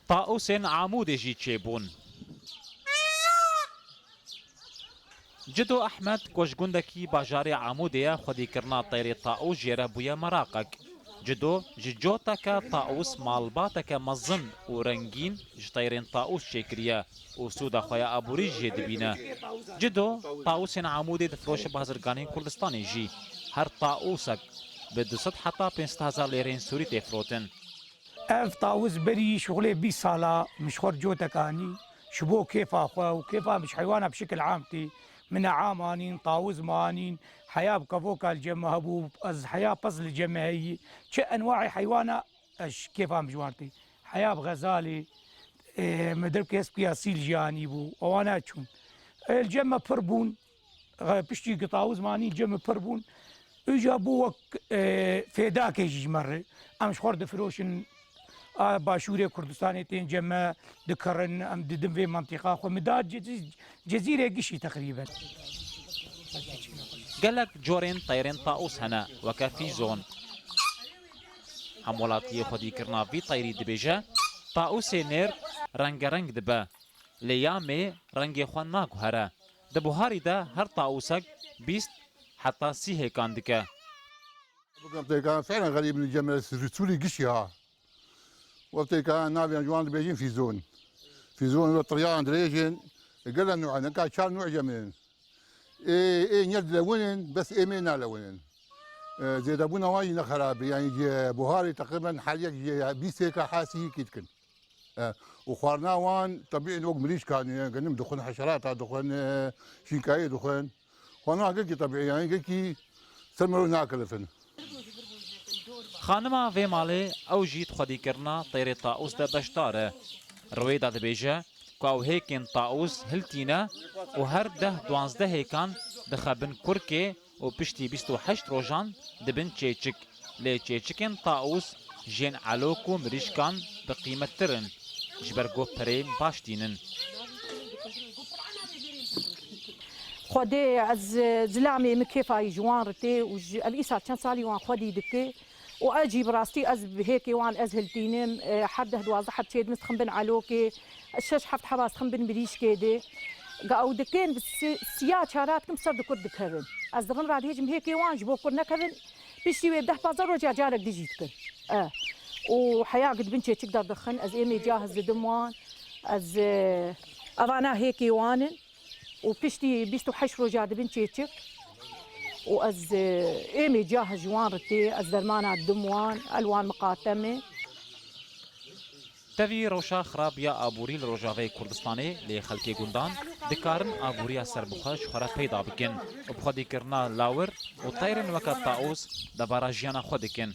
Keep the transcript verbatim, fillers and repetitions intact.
Taûsên Amûdê jî çêbûn. Cido Ehmed, ku ji gundekî bajarê Amûdê ye, xwedîkirina teyrê taûs jê re bûye meraqek. Cido ji coteke taûs malbateke mezin û rengîn ji teyrên taûs çêkiriye û sûda xwe ya aborî jê dibîne. Cido taûsên Amûdê difiroşe bazirganên Kurdistanê jî. Her taûsek bi du sed heta pênc sed hezar lêrên sûrî tê firotin. Ev tawis berî şixulê bîst sala min ji xwe re cotek anî, ji bo kêfa xwe û kêfa min ji heywana bi şikil am tê. Min e am anîn, tawis min anîn, heya bi kevoka li cem me hebû, ez heya pez li cem me heyî. Çi enwaê heywana ez ji kêfa min ji wan tê. Heya bi xezalê, e, min derkê hespkiya sîl jî anîbû, ewana çûn. E, li cem me pir bûn. Piştî ku tawis manî cem pir bûn, îja bû wek, e, fêdakê jî ji me re. Em ji xwe re difiroşin, a Başûrê Kurdistanê tên cem me dikirin, em didin vê mentîqa xwe. Min da Cezî-, Cezîrê gişî teqrîben. Gelek corên teyrên taûs hene, weke fîzon. Hemwelatiyê xwedîkirina vî teyrî dibêje, taûsê nêr rengereng dibe. Lê ya mê rengê xwe naguhere. Di buharî de her taûsek bîst heta sî hêkan dike. Bikim têkan fêren xerîb li cem me sûrî gişî ha. Wek têkan navên ji wan dibêjin fîzon. Fîzon wek tiryayan dirêj in, gele nû ne, ka çar nû cem in. Ê, ê nêr dilewin in, bes ê mê nalewin in. E, zêdebûna wan jî ne xerab e. Yanî ji buharê teqrîben her yek ji bîst hêka ha sî hêkî dikin. E, û xwarina wan tebî wek mirîşkan e, genim dixwin, heşerata dixwin, e, şînkayê dixwin. Xwarina gelkî tebî, yanî gelkî ser merû nakelifin. Xanima vê malê ew jî di xwedîkirina teyrê taûs de beşdar e. Riwêda dibêje ku ew hêkên taûs hiltîne û her deh duwazdeh hêkan dixe bin kurkê û piştî bîst û heşt rojan dibin çêçik. Lê çêçikên taûs jên elok û mirîşkan bi qîmettir in, ji ber ku perên baş tînin. Xwedê ez, e, zilamê min kêfa ji wan re tê û ji, ev îsal çend salî wan xwedî dike û ez jî bi rastî ez bi hêkê wan ez hiltînim, e, her deh duwazdeh heb çêdin dixin bin elokê, şeş heft heba dixin bin mirîşkê de. Ga ew dikin bi si-, siya çara dikim ser di kur dikevin. Ez di rin re dihêjim hêkê wan ji bo kur nekevin, piştî wê deh pazdeh roja carek dijî dikin. E, û heya ku dibin çêçik derdixin, ez ê mê cahz didim wan, ez, e, evana hêkê wan in. û piştî bîst û heşt roja dibin çêçik û ez, e, êmê cah ji wan re tê, ez dermana dim wan, el wan miqate me. Tevî rewşa xirab ya aborî li Rojavayê Kurdistanê, lê xelkê gundan dikarin aboriya serbixwe ji xwe re peyda bikin û bi xwedîkirina lawir û teyrên weke taûs debara jiyana xwe dikin.